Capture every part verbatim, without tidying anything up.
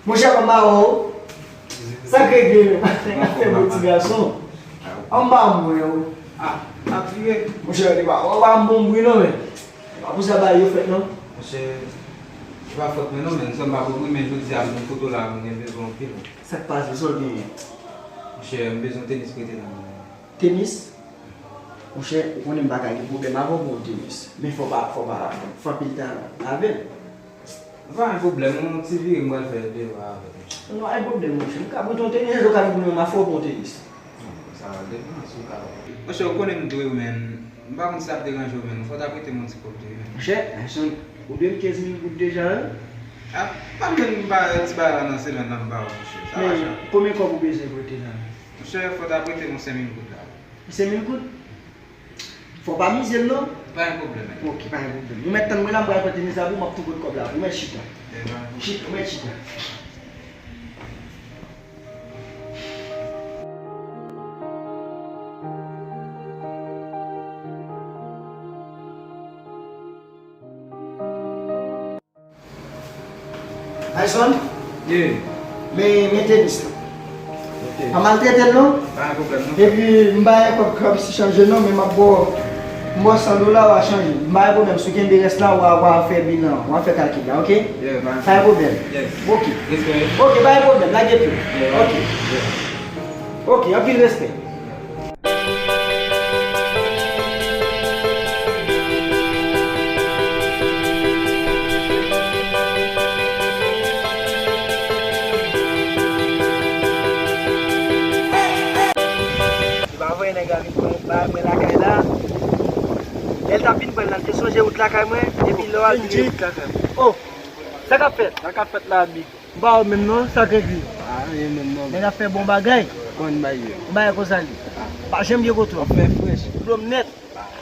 Monchè, kòman w? Sa k regle menm? Afè bon ti gason. Anba mwen, wi. Ah, ap vire. Monchè, li pa, ou pa m bon bri non, men. Pa pou sa bagay yo fèt, non. Monchè, se pa fòt mwen non, men m sanm pa bon bri, men jodi a m gen foto la, m gen bezwen anpil. Sa k pase, sa w genyen? Monchè, m bezwen tenis prete nan men w. Tenis? Monchè, ou konnen m pa ka gen pwoblèm avè w pou yon tenis. Men fò pa, fò pa fè anpil tan avè l. Pa gen pwoblèm, yon ti vire m pral fè deyò a avè l, monchè. Non, pa gen pwoblèm, monchè. M ka prete w tenis, ou ka vin pou mwen, m a fè w pran tenis. Non, sa va depann si w ka. Monchè, ou konnen m dwe w, men. M pa konn si l ap deranje w, men. Fò w ta prete m yon ti kòb tou, wi, men. Monchè, Nelson, ou dwe m kenz mil goud deja, wi. Ah, pa m jwenn ba ti bagay la nan semèn nan, m ba w, monchè. Sa va chak. Men, konbyen kòb ou bezwen prete la? Monchè, fò w ta prete m yon senk mil goud la. Senk mil goud? Fò w pa mize l non. Pa gen pwoblèm, men. Ok, pa gen pwoblèm. Ou mèt tann mwen la, m pral pran tenis la pou ou, m ap tou pot kòb la pou ou. Ou mèt chita. Chita, ou mèt chita. Nelson? Ye. Men, men tenis la. Ok. Pa maltrete l non. Pa gen pwoblèm non. Epi, m pa gen kòb k ap chanje non, men m ap ba w, m ba w san dola, w a chanje. M pa gen pwoblèm, si w kenbe rès la, w a, w a fè bilan, w a fè kalkil la, ok? Yeah, pa gen pwoblèm. Yes. Ok. Respè. Ok, pa gen pwoblèm, lage pye. Yeah, ok. Yeah. Ok, anpil respè. Se pa vre, nèg la vin pran bay mwen lakay la. Lè l t ap vin pran l la, l te sonje wout lakay mwen, epi lè w ap vin wout lakay mwen. Oh! Sa k ap fèt? Sa k ap fèt la, big? M pa wè w menm non, sa k regle? Pa anyen menm non. Nèg ap fè bon bagay. Konn bay yo. Yon bagay konsa li. Pa janm byen kote w. W ap fè frèch. Dlo m nèt.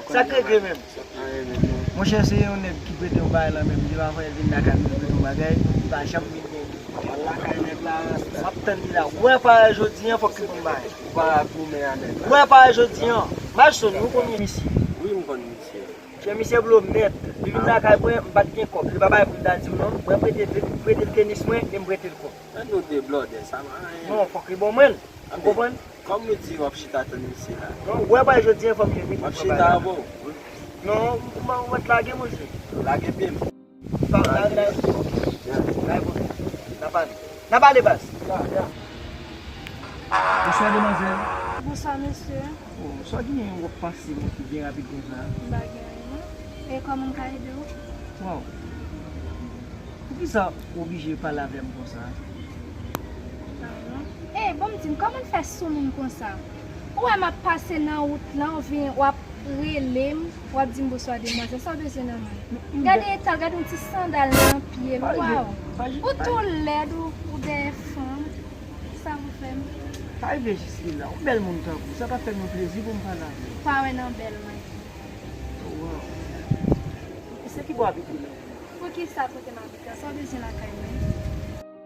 Sa k regle menm? Pa anyen menm non. Monchè, se yon nèg ki prete yon bagay la menm, li pa fè l vin lakay mwen prete yon bagay, li pa janm vin gen. Al lakay nèg la, m ap tann li la. Ou wè parèy jodi an, fòk li pou m bay. Ou pa goumen a nèg la. Ou wè parèy jodi an. Mason, ou konn misye? Wi, m konn misye. Chè misye blo m nèt. Li vin lakay mwen, m pa t gen kòb. Li pa bay pou m ta di w non. Mwen prete, prete l tenis mwen, e m prete l kòb. Men nou de blòdè, sa pa anyen. Non, fòk li ban mwen. Ou konprann? Kòm nou di, w ap chita tann misye la. Non, ou wè pa jodi an, fò m vin. W ap chita avè w. Non, ou mèt lage mwen, monchè. Lage pye m. N ap pale. N ap pale, baz. Bonswa, demwazèl. Bonswa, mesye. Oh, sa w genyen w ap pase mwen tou byen rapid konsa? M pa gen anyen. E kòman m ka ede w? Waw. Poukisa w oblije pale avè m konsa? Pardon? Ey, bon, m di m, kòman w fè sou moun konsa? Ou wè m ap pase nan wout lan, ou vin, w ap rele m, w ap di m bonswa demwazèl, sa w bezwen nan mwen? Gade eta l, gade yon ti sandal nan pye l, waw! Ou tou lèd, ou, ou dèyè fanm, sa pou fè m? Pa rive jis la, yon bèl moun tankou w, sa t ap fè m yon plezi pou m pale avè w. Pa wè nan bèl mwen. Oh, waw. Se ki bò w abite la? Poukisa kote m abite an? Sa w bezwen lakay mwen?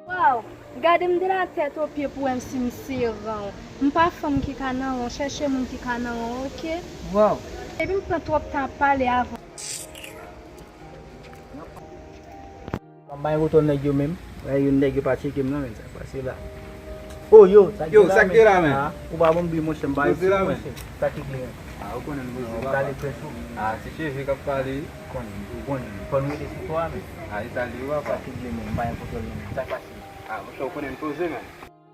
Waw! Gade m de la tèt o pye pou wè m si m se ran w. M pa fanm ki ka nan ran w, chèche moun ki ka nan ran w, oke? Waw! Epi m pran twòp tan ap pale avè w. M bay woto nèg yo menm. Wè, youn nèg yo pa tcheke m nan, men sa k pase la. Oh, yo, sa k gen la, men? Ah, ou pa bon bri, monchè, m pa ret sou, monchè. Sa k gen, men? Ah, ou konnen m poze, papa. Ou pale frèch ou. Ah, se cheve k ap pale. Ou konnen, ou konnen. Fò nou rete sou twa, men. Ah, e sa l ye, papa. Sa k gen, men? M pa gen kontwòl nan men. Sa k pase? Ah, monchè, ou konnen m poze, men.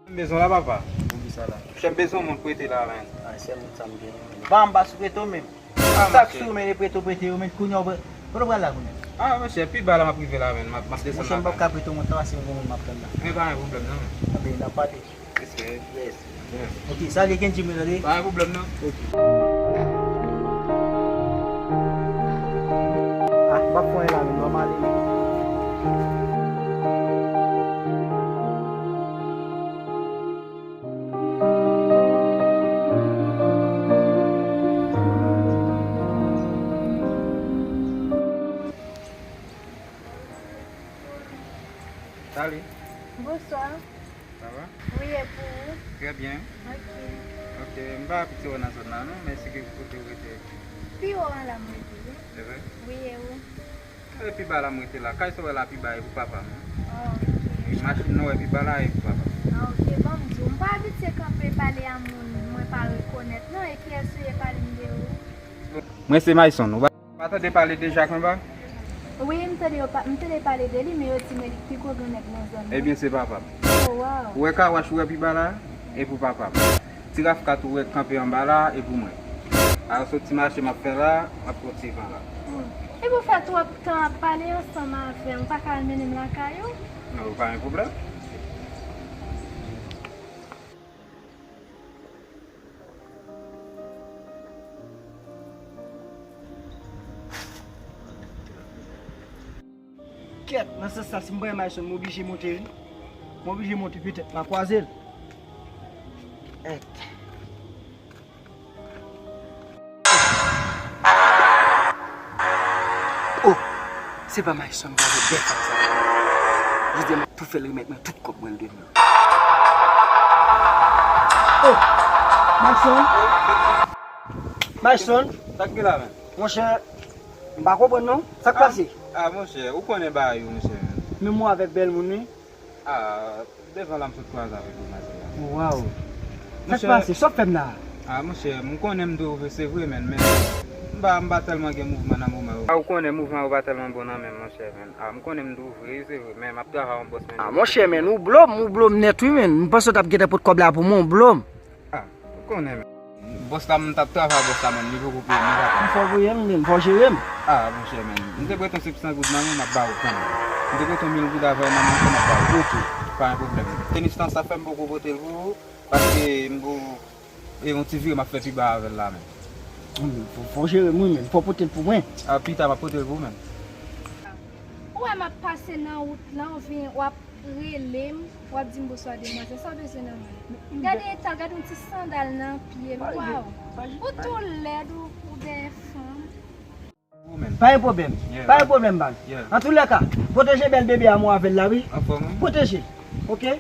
M bezwen la, papa. Poukisa la? Monchè, m bezwen moun prete la, men. Ah, sèl moun sa m gen. Ba m pa sou prete w menm. Ah, sa k sou men, prete w prete yo, men kounye a w pre-, kote w pral la kounye a? Ah, monchè, pi ba la m ap rive la, men. M ap, m ap desann la. Monchè, m p ap ka prete w mwen, sa se yon moun m ap tann la. Men pa gen pwoblèm, non, men. Anben, n ap pale. Respè. Yes. Ok, salye Kendji mwen, tande. Pa gen pwoblèm, non. Ok. Ah, m ap fè yon la, men, nòmal, men. Salut. Bonsoir. Ça va? Wi, e pou ou? Très bien. Ok. Ok, m pa abitye wè nan zòn nan, non, men si gen kote ou rete. Pi wo an la m rete, wi. Se vre? Wi, e ou? E pi ba la m rete la. Kay sa w wè la pi ba e pou papa m, wi. Oh, ok. Machin nan w wè pi ba la e pou papa. Ah, ok, bon, m di w, m pa abitye kanpe pale a moun mwen pa rekonèt, non, e kiyès ou ye, pale m de ou? Mwen se Mayson, ou pa pa tande pale de Jak anba? Wi, m tande yo pa, m tande pale de li, men yo di mwen li pi gwo gran nèg nan zòn nan. Ebyen, se papa m. Oh, wow. Ou wè kawach ou wè pi ba la, e pou papa m. Ti rafkat ou wè k kanpe anba la, e pou mwen. Alò, se ti mache m ap fè la, m ap pran ti van la. Hmm. Epi w fè twòp tan ap pale ansanm avè m, ou pa ka al mennen m lakay ou? Non, pa gen pwoblèm. Kèt, nan sans sa, si m pa gen Mayson, m oblije monte wi. M oblije monte, petèt m a kwaze l. Èt. Oh, se pa Mayson, gade bèl fanm sa. Jodi a m ap tou fè l remèt mwen tout kòb mwen l dwe m yo. Oh, Mayson. Mayson. Sa k gen la, men? Monchè, m pa konprann non. Sa k pase? Ah, monchè, ou konnen bagay yo, monchè, men. Menm ou avèk bèl moun, wi. Ah, devan la m sot kwaze avèk demoiselle la. Waw. Sa k pase? Sa w ap fè m la? Ah, monchè, m konnen m dwe ouvri, se vre, men, men m pa, m pa tèlman gen mouvman nan moman yo. Ah, ou konnen mouvman yo pa tèlman bon nan men m, monchè, men. Ah, m konnen m dwe ouvri, se vre, men m ap travay yon bòs, men. Ah, monchè, men, ou blo m, ou blo m nèt, wi, men. M panse w t ap gentan pot kòb la pou mwen, ou blo m. Ah, ou konnen, men. Bòs la, m t ap travay bòs la, men li poko peye m, li pa peye m. Fò w peye m, men, fò w jere m. Ah, monchè, men. M te prete yon senk san goud nan men w, m ap ba ou kanmenm. M te prete yon mil goud avè w nan men w, m ap ba ou. Ok. Pa gen pwoblèm. Tenis lan, sa fè m poko pote l pou ou, paske m pou, e yon ti vire m ap fè pi ba avè l la, men. Fò, fò w jere m, wi, men. Fò w pote l pou mwen. Ah, pita, m ap pote l pou ou, men. Ou wè m ap pase nan wout lan, ou vin, w ap rele m, w ap di m bonswa demwazèl, sa w bezwen nan men m? Gade eta l, gade yon ti sandal nan pye l, waw! Ou tou lèd, ou, ou dèyè fanm. Pa gen pwoblèm, pa gen pwoblèm, baz. Antoulèka, pwoteje bèl bebe a mwen avè l la, wi. Pwoteje l, oke?